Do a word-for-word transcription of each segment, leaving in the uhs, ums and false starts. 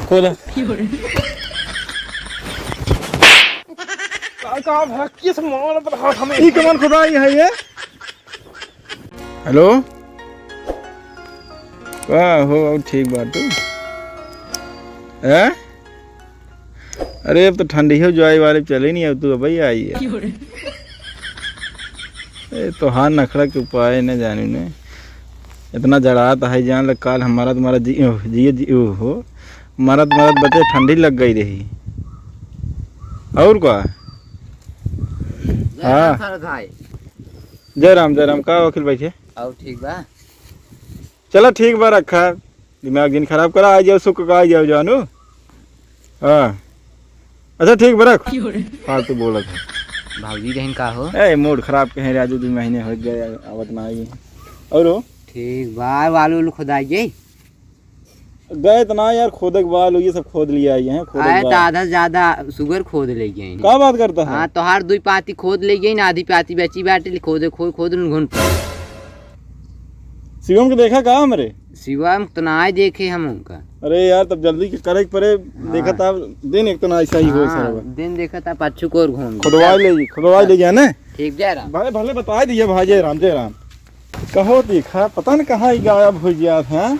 खोदा। का, का भला किस मारत रहा हमें? ई कमन खुदाई है ये? हेलो? का हो, अब ठीक बा तू? हैं? अरे, अब तो ठंडी हो जाए वाले, चले नहीं, अब तू अबही आई है। ए, तोहार नखरा के उपाय न जानी ने। इतना जड़ात है, जान ले, काल हमारा तुम्हारा जी, ओह, जिए जी, ओह हो, मरत मरत बचे ठंडी लग गई रही। और का? जय राम हाँ। सरधाई। जय राम, जय राम। का वकील बैठे? और ठीक बा? चला ठीक बा, रखा। दिमाग जिन खराब करा, आ जाओ, सुख का आ जाओ, जानू। हाँ। अच्छा, ठीक बा, रख। फालतू बोलत है। भौजी रहन का हो? ए, मूड खराब कहे, राजू, दो महीने हो गए, आवत ना आई। और हो? ठीक बा, आलू, आलू खुदाई गई? गए तो ना यार, खोदे के बाद ये सब खोद लिया, ये हैं, खोदे के आए तो बाद। आधा से ज्यादा सुगर खोद ले गए हैं। का बात करता है? हाँ, तोहार दुई पाती खोद ले गई ना, आधी पाती बची बाटे, खोदे, खोद, खोद, घुन पड़े। शिवम के देखा का हमरे? शिवम तो ना आए देखे हम उनका। अरे यार, तब जल्दी के करे के परे, हाँ। देखा था दिन एक तो ना ऐसा ही हो हाँ, सरवा। दिन देखा था पाछू को और घूम गया। खुदवाई ले, खुदवाई ले गया ना? ठीक, जय राम। भाई भले बताई दिए भाई, जय राम, जय राम। कहो देखा, पता न कहाँ ही गायब हो गया था।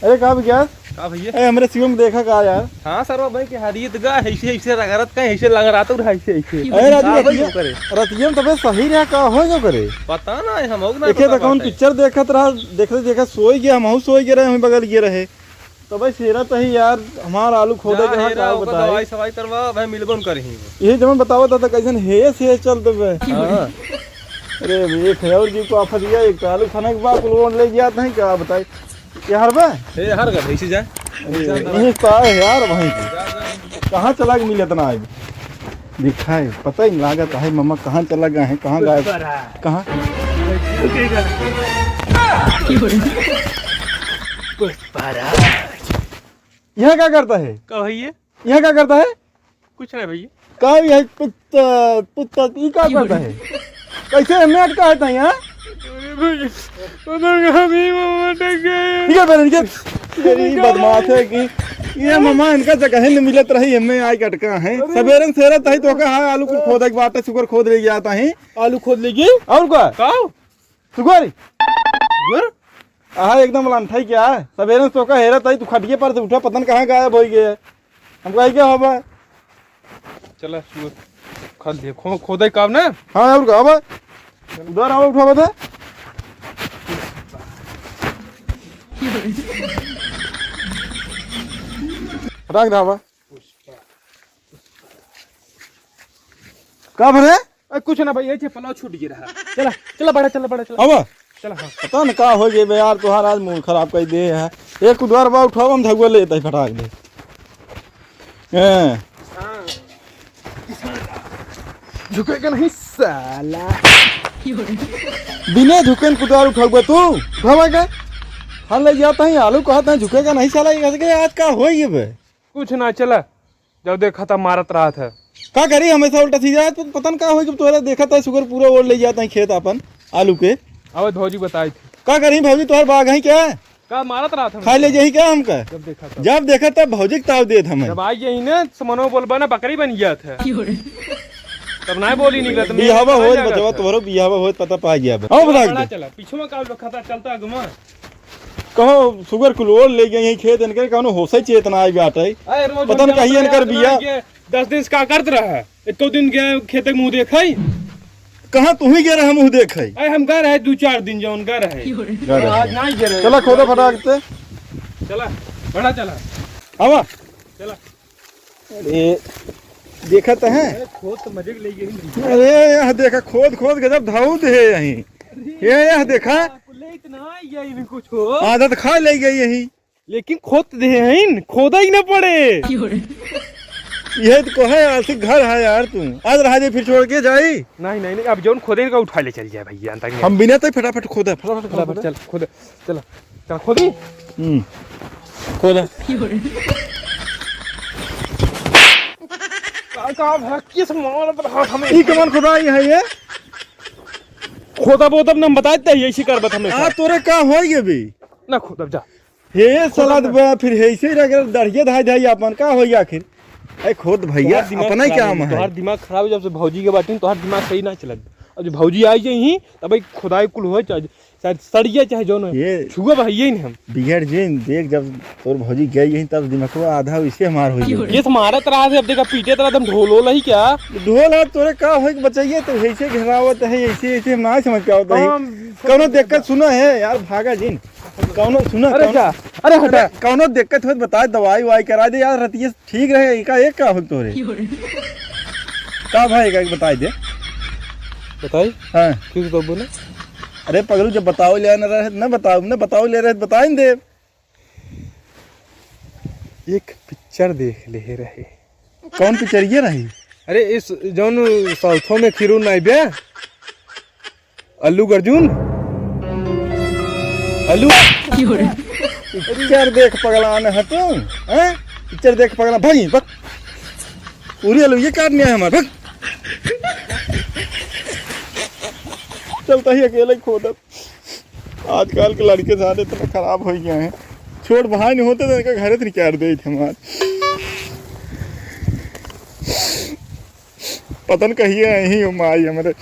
अरे का गया? का भैया? ए, हमरे शिवम देखा का यार? हाँ सरवा भाई के हरियत गा, ऐसे, ऐसे रगड़त का, ऐसे लग रहा था, ऐसे, ऐसे। अरे राजू, का भाई रतिया, वो करे? रतिया में तबे सही रहा, का हो जो करे? पता ना है, हम लोग ना एके पता तो कौन बाटे। पिक्चर देखत रहा, देखते देखत सोई गया, हमहू सोई गए रहे, वहीं बगल गए रहे। तो भाई शेरा तो ही यार, हमार आलू खोदे जा के हाँ, हेरा, का ओकर बताई? दवाई सवाई करवा, भाई मिलबो न करही। यही जमन बतावत था, तो कैसन हे से चल देबे। हाँ। अरे एक है और जी को आफत दिया, एक तो आलू खाने के बाद कुल ले गया था, का बताई? ये हर बे? ए, हर गए, ऐसे जाए। अरे, यही तो है यार भाई। कहाँ चला के मिले इतना आए? दिखाए, पता ही लागत है, मम्मा कहाँ चला गए हैं, कहाँ गायब, कहाँ? यहाँ क्या करता है? का भैया? यहाँ क्या करता है? कुछ नहीं भैया। का ये पुत्ता, पुत्ता, ई का करता है? कैसे हमें अटका है यहाँ? अरे भैया, उधर हम ही मम्मा अटक गए। ठीक है, बहन, ये तेरी बदमाश है कि ये मम्मा इनका जगह ही नहीं मिलत रही, हमें आए के अटका है। अरे। सवेरे से रहता ही तो का, हाँ, आलू को खोदा के बाटे, सुगर खोद ले जाता है। आलू खोद ले गए? और का? का? सुगर? सुगर? आहा, एकदम लंठाई क्या है? सवेरे से तोका हेरत आई, तू खटिए पर से उठा, पता न कहाँ गायब होइ गए। हम कही क्या होबा? चला, सुगर खा ले, खो-, खोदे काम ना? हाँ, और का होबा? उधर आओ, उठा बता। रख दे बा। का भरे? ए, कुछ ना भाई, ये पलाव छूट गया रहा। चला, चला, बड़ा, चला, बड़ा, चला। अब? चला, हाँ। पता न का हो गए बे यार, तोहार आज मूड खराब कर दे है। एक उधार बा उठाओ, हम झगुआ लेते हैं फटाक दे। हैं। हाँ। झुकेगा नहीं साला। बिना झुकन कुदार उठाओ तू, उठावा के? हम ले जाता है आलू, कहता है झुकेगा नहीं साला, ये कैसे के आज का हो गए बे? कुछ ना, चला। जब देखा था मारत रहा था। का करी, हमेशा उल्टा सीधा, तो पता न का होई, जब तोहरा देखा था सुगर पूरा ओढ़ ले जाता है खेत अपन आलू के। अब भौजी बताई थी। का करी भौजी, तोहर बाग है क्या? का मारत रहा था खा ले हमको? जाही क्या हमका? जब देखा था। जब देखा तब भौजी के ताव देत हमें। जब आई यही ना, समनो बोलबा ना, बकरी बन गया था। तब ना बोली निकला, तो मैं बियाहवा कहाँ होत जागा बचवा, था? तोहरो बियाहवा होत पता पा गया बे। आओ बता बड़ा दे। चला, पीछे में का रखा था, चलता आगू में। कहो, सुगर कुल ओढ़ ले गई यही खेत, इनके कौनो होश ही चेतना आई बात है। अरे, रोज पता हम न कहीं जात रहे इनकर हैं, बिया। के दस दिन से का करत रहा है? एको दिन गए खेत के मुँह देखाई? कहाँ तू ही गए रहे मुँह देखाई? अरे, हम गए रहे दो चार दिन, जौन गए रहे। गए रहे। आज नहीं गए रहे। चला, खोदा फटाक से। चला, बड़ा चला। आवा। चला। अरे, देखत है? अरे, खोद तो मजे के ले गई। अरे, यह देखा, खोद, खोद के जब धाऊ दे यहीं। अरे, ये, यह देखा। ले इतना आई गया इन्हें कुछ हो। आदत खा ले गई यहीं। लेकिन खोद दे हैं, खोदा ही ना पड़े। यह तो कहे आशिक घर है यार तू। आज रहा जे फिर छोड़ के जाई। नहीं, नहीं, नहीं, अब जौन खोदे का उठा ले चल जाए भैया, अंदर में। हम बिना तो फटाफट खोदा, फटाफट फटाफट खोदा। चल, खोद। चला, चला, खोदी। हम्म। खोदा। का, का भला किस मारत रहा हमें? ई कमन खुदाई है ये? खोदा बोदब ना हम बताए ते, यही करबत हमें आ, सब। तोरे का होई ये भी? ना खोदब जा। हे साला बा, फिर हे ऐसे ही रह गया, दढ़िया धाई धाई आपन का होई आखिर? ए, खुद भैया, तोहार दिमाग अपना ही खराब काम हो, है। तोहार दिमाग खराब है, जब से भौजी के बाटे, तोहार दिमाग सही ना चलत। अब जो भौजी आई जाई ही, तब भाई खुदाई कुल होए, चाहे, चाहे सड़िया, चाहे जौन होए, ये छुआ भाई ही नहीं हम। बिगड़ जिन, देख, जब तोर भौजी गई ही, तब दिमागवा आधा वैसे हमार हो गया। केस मारत रहा से, अब देखा, पीटे तरह तुम ढोल हो लही क्या? ढोल है, तोरे का होई के बचइए, तो ऐसे घेरावत है, ऐसे, ऐसे हम ना समझ के आवत है। हम कौनो दिक्कत सुना है यार, भागा जिन। कौनो सुना, अरे कौनो, जा, अरे हटा। अरे कौनो दिक्कत होत बताए, दवाई वाई करा दे यार, रतिये ठीक रहे, एका एक का होत तोरे? का भाई, का बताई दे। बताई? हाँ। क्यों तो बोले? अरे पगलू, जब बताओ ले ना रहे, ना बताओ, ना बताओ ले रहे, बताई न दे। एक पिक्चर देख ले रहे। कौन पिक्चर ये रही? अरे इस जौन साउथो में खीरू नाई बे, अल्लू अर्जुन, अल्लू। पिक्चर देख पगलान है तू, हैं? पिक्चर देख पगला, भागी, बक। पूरी अल्लू ये काट लिया है हमारा, बक। चलता ही अकेले खोदत। आजकल के लड़के सारे इतना खराब हो गए हैं। छोट भाई नहीं होते तो इनका घरे से निकाल दे थे हमार। पता न कहिए यही हो माई हमरे।